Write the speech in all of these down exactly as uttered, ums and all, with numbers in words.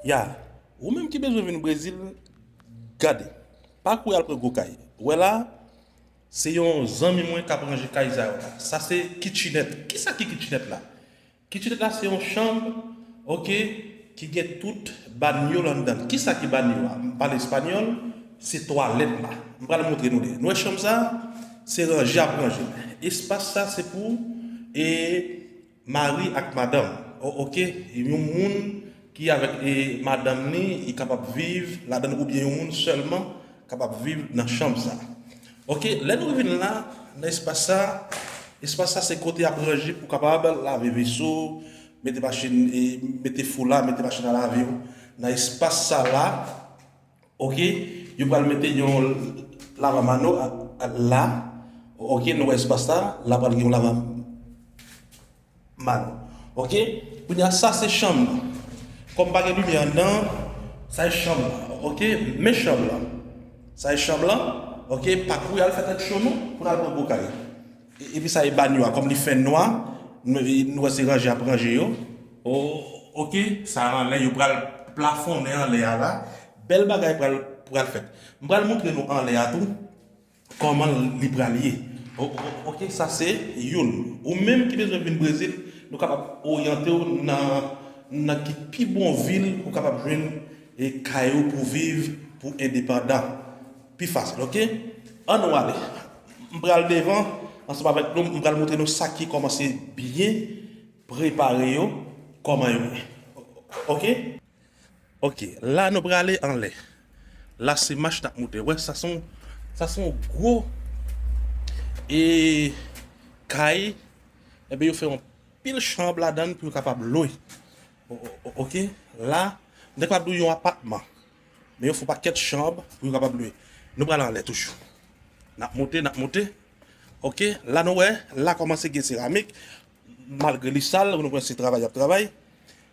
Ya, ou menm ki bezwen vin Brezil, gade. Pa kouri al pran gwo kay. Ou wè la, se yon zanmi mwen k ap ranje kay sa yo la. Sa se kitchenette. Kisa ki kitchenette la? Kitchenette la se yon chanm, oke, ki gen tout banyo anndan l. Kisa ki banyo a? M pale espanyòl, se twalèt la. M pral montre nou li. Nou wè chanm sa? Se ranje ap ranje. Espas sa se pou, e, mari ak madanm. O-, oke, yon moun ki avèk, e, madanm ni, li kapab viv ladan l, oubyen yon moun sèlman kapab viv nan chanm sa. Oke, lè nou vin la, nan espas sa, espas sa se kote y ap ranje pou kapab lave veso, mete machin, e, mete fou la, mete machin a lave yo. Nan espas sa la, oke, yo pral mete yon lavamano a, a, la. Oke, nou wè espas sa, la pral gen yon lava mano. Oke? Kounye a, sa se chanm nan. Kòm pa gen limyè anndan, sa e chanm nan. Oke? Men chanm lan. Sa e chanm lan. Oke? Pa kouri al fè tèt cho non, pou n al pran gwo kay. E, epi sa e banyo a. Kòm li fè nwa, nou, nou wè se ranje ap ranje yo. O, oke? Sa anlè, yo pral plafonnen anlè a la. Bèl bagay pral, pral fèt. M pral montre nou anlè a tou. Kòman li pral ye. O-, o-, oke, sa se youn. Ou menm ki bezwen vin Brezil, nou kapab oryante w nan, nan ki pi bon vil ou kapab jwenn, e, kay ou pou viv, pou endepandan. Pi fasil, oke? Ann nou ale. M pral devan, ansanm avèk nou, m pral montre nou sa ki kòmanse byen prepare yo, kòman yo ye. Oke? Oke, la nou prale anlè. La se mach n ap moute. Wè, sa se yon, sa se yon gwo, e, kay. Ebyen, yo fè yon pil chanm ladan l pou yo kapab lwe. O-, o-, o-, oke, la, m te kapab di w yon apatman. Men yo fè yon pakèt chanm pou yo kapab lwe. Nou prale anlè toujou. N ap moute, n ap moute. Oke, la nou wè, la kòmanse gen seramik. Malgre li sal, nou wè se travay y ap travay.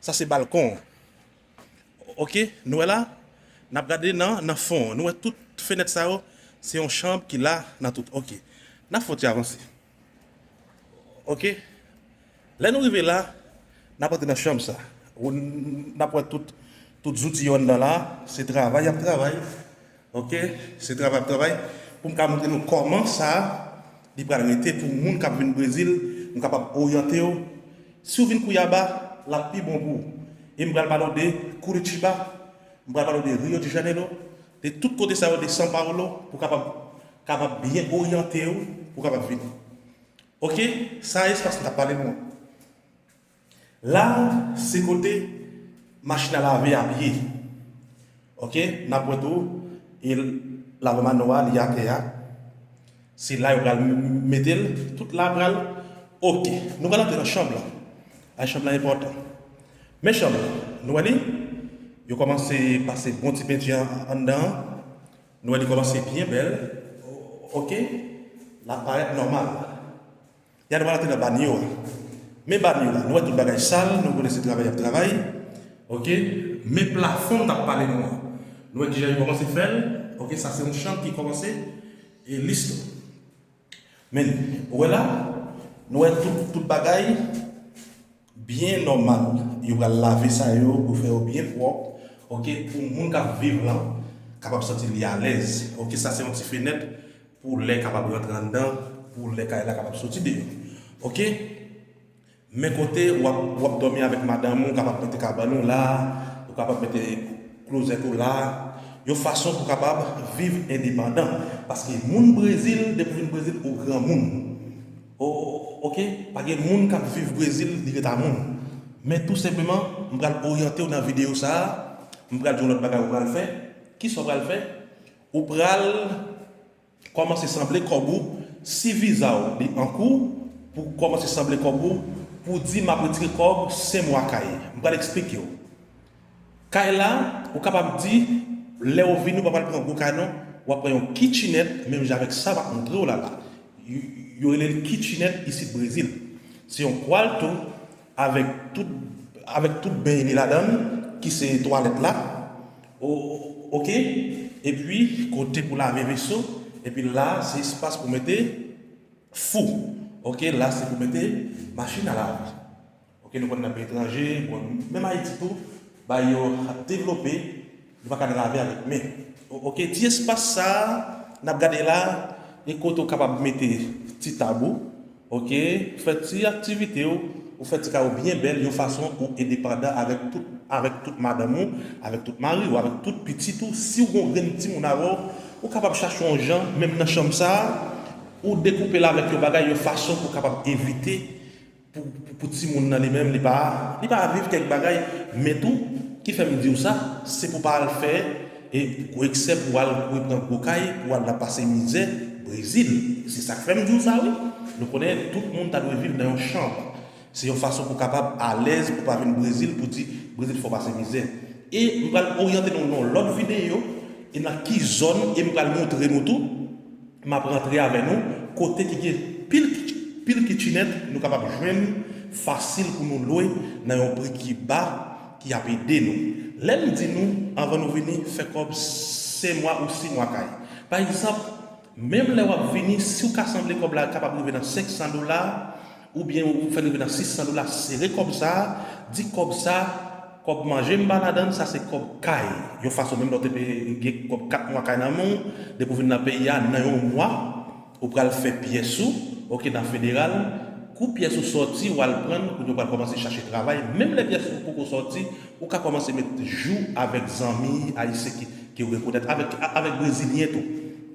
Sa se balkon. Oke, nou wè la, n ap gade nan, nan fon an. Nou wè tout fenèt sa yo, se yon chanm ki la nan tout. Oke, n ap fè yon ti avanse. Oke, lè nou rive la, n ap antre nan chanm sa. Ou, n ap wè tout, tout zouti yo anndan la, se travay y ap travay. Oke, se travay ap travay. Pou m ka montre nou kòman sa, li pral rete pou moun k ap vin Brezil, nou kapab oryante yo. Si w vin Cuiabá, l ap pi bon pou ou. E m pral pale w de Curitiba, m pral pale w de Rio de Janeiro, de tout kote sa yo, de São Paulo, pou kapab, kapab byen oryante w, pou kapab vini. Oke, sa espas m t ap pale nou an. La, se kote machin a lave ap ye. Oke, n ap wè tou, e lavamano a, li atè a. Se la yo pral m-, mete l, tout la pral oke. Nou pral antre nan chanm lan. A, chanm lan enpòtan. Men chanm lan, nou wè li? Yo kòmanse pase bon ti penti an, anndan an. Nou wè li kòmanse byen bèl. O-, oke, l ap parèt nòmal. Ya, nou pral antre nan banyo a. Men banyo a, nou wè tout bagay sal, nou konnen se travay y ap travay. Oke? Men plafon m t ap pale nou an. Nou wè kijan yo kòmanse fè l. Oke, sa se yon chanm ki kòmanse, e, lis tou. Men, ou wè la, nou wè tout, tout bagay byen nòmal. Yo pral lave sa yo pou fè yo byen pwòp. Oke, pou moun k ap viv la kapab santi li alèz. Oke, sa se yon ti fenèt pou lè kapab rantre anndan, pou lè kay la kapab soti deyò. Oke? Men kote w ap, w ap dòmi avèk madanm ou, ou kapab mete kabann ou la, ou kapab mete klozèt ou la, yon fason pou kapab viv endepandan. Paske moun Brezil, depi w vin Brezil, ou granmoun. O-, o-, oke? Pa gen moun k ap viv Brezil, li ret a moun. Men tou senpleman, m pral oryante w nan videyo sa a, m pral di w lòt bagay ou pral fè. Kisa w pral fè? Ou pral kòmanse sanble kòb ou, si viza w li an kou, pou kòmanse sanble kòb ou, pou di m ap retire kòb senk mwa kay. M pral eksplike w. Kay la, ou kapab di, lè w vini, ou pa pral pran gwo kay non, w ap pran yon kitchenette, menm jan avèk sa m ap montre w la la. Yo, yo rele l kitchenette isit Brezil. Se yon quarto, avèk tout, avèk tout beny li ladan l, ki se twalèt la. O-, oke? Epi, kote pou lave veso, epi la, se espas pou mete fou. Oke? La, se pou mete machin a lave. Oke? Nou konn nan peyi etranje, bon, menm Ayiti tou, bay yo devlope, yo pa ka antrave avèk men. O- Oke, ti espas sa a, n ap gade la, e kote w kapab mete ti tab ou, oke, fè ti aktivite w, ou fè ti kay ou byen bèl, yon fason pou endepandan avèk tout, avèk tout madanm ou, avèk tout mari w, avèk tout pitit ou. Si w gen yon grenn timoun avè w, ou kapab chache yon jan, menm nan chanm sa a, ou dekoupe l avèk yon bagay, yon fason pou w kapab evite pou, pou, pou timoun nan li menm, li pa, li pa viv kèk bagay, men tou, ki fè m di w sa, se pou w pa al fè e gwo eksè, pou w al kouri pran gwo kay, pou w al la pase mizè Brezil. Se sa k fè m di w sa, wi. Nou konnen tout moun ta dwe viv nan yon chanm. Se yon fason pou w kapab alèz, pou w pa vin Brezil, pou di Brezil fè w pase mizè. E m pral oryante nou nan yon lòt videyo, e nan ki zòn, e m pral montre nou tou, m ap rantre avè nou kote ki gen pil, pil kitchenette nou kapab jwenn fasil pou nou lwe nan yon pri ki ba, ki ap ede nou. Lè m di nou, anvan nou vini, fè kòb senk mwa ou sis mwa kay. Pa egzanp, menm lè w ap vini, si w ka sanble kòb la kapab rive nan senk san dola, oubyen ou fè l rive nan sis san dola, sere kòb sa, di kòb sa, kòb manje m pa ladan l, sa se kòb kay. Yon fason, menm lè w te pe gen kòb kat mwa kay nan men w, depi w vin nan peyi a, nan yon mwa, ou pral fè pyès ou, oke, nan federal, kou pyès ou sòti, w al pran l, kounye a w pral kòmanse chache travay. Menm lè pyès ou poko sòti, ou ka kòmanse met jou avèk zanmi ayisyen ki, ki w rekonèt, avèk, avèk brezilyen tou.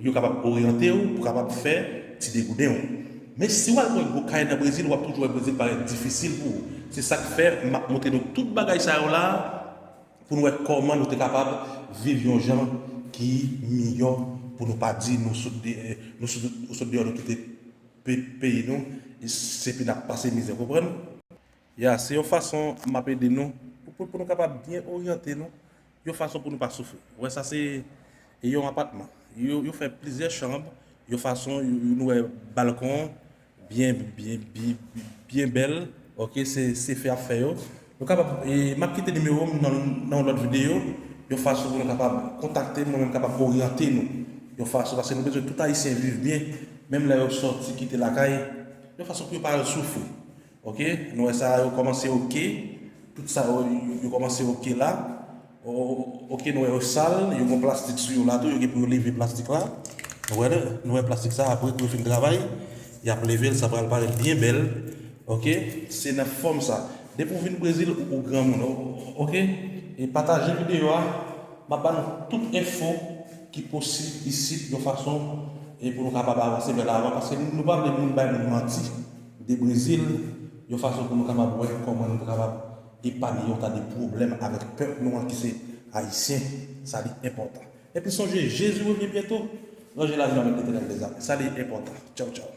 Yo kapab oryante w pou kapab fè ti degouden w. Men si w al pran gwo kay nan Brezil, w ap toujou wè Brezil parèt difisil pou ou. Se sa k fè m ap montre nou tout bagay sa yo la, pou nou wè kòman nou te kapab viv yon jan ki miyò, pou nou pa di nou sot de, nou sot, nou sot deyò, nou kite pe- peyi nou, e se pi n ap pase mizè, konprann? Ya, se yon fason m ap ede nou pou, pou, pou nou kapab byen oryante nou, yon fason pou nou pa soufri. Ou wè, sa se yon apatman. Yo, yo fè plizyè chanm, yon fason, yo, yo, nou wè balkon, byen, byen, byen, byen bèl. Oke, se, se fè ap fè yo. Nou kapab, e, m ap kite nimewo m nan, nan yon lòt videyo, yon fason pou nou kapab kontakte m, mwen menm kapab oryante nou. Yon fason, paske nou bezwen tout Ayisyen viv byen, menm lè yo sòti kite lakay, yon fason pou yo pa al soufri. Oke, nou wè sa yo kòmanse oke. Tout sa yo, yo, yo kòmanse oke la. O- Oke, nou wè yo sal, yo gen plastik sou yo la tou, yo gen pou yo leve plastik la. Nou wè, nou wè plastik sa, apre kou yo fin travay, y ap leve l, sa pral parèt byen bèl. Oke, se nan fòm sa. Depi w vin Brezil, ou, ou granmoun, o- oke? E pataje videyo a, m ap ba nou tout enfo ki posib isit, yon fason, e pou nou kapab avanse vè lavan, paske nou pa vle moun bay moun manti de Brezil, yon fason pou nou kapab wè kòman nou kapab epanye yon ta de pwoblèm avèk pèp nou an ki se Ayisyen. Sa li enpòtan. Epi sonje, Jezi revyen byento. Ranje lavi nou avèk Letènèl dèzame. Sa li enpòtan. Tchaw, tchaw.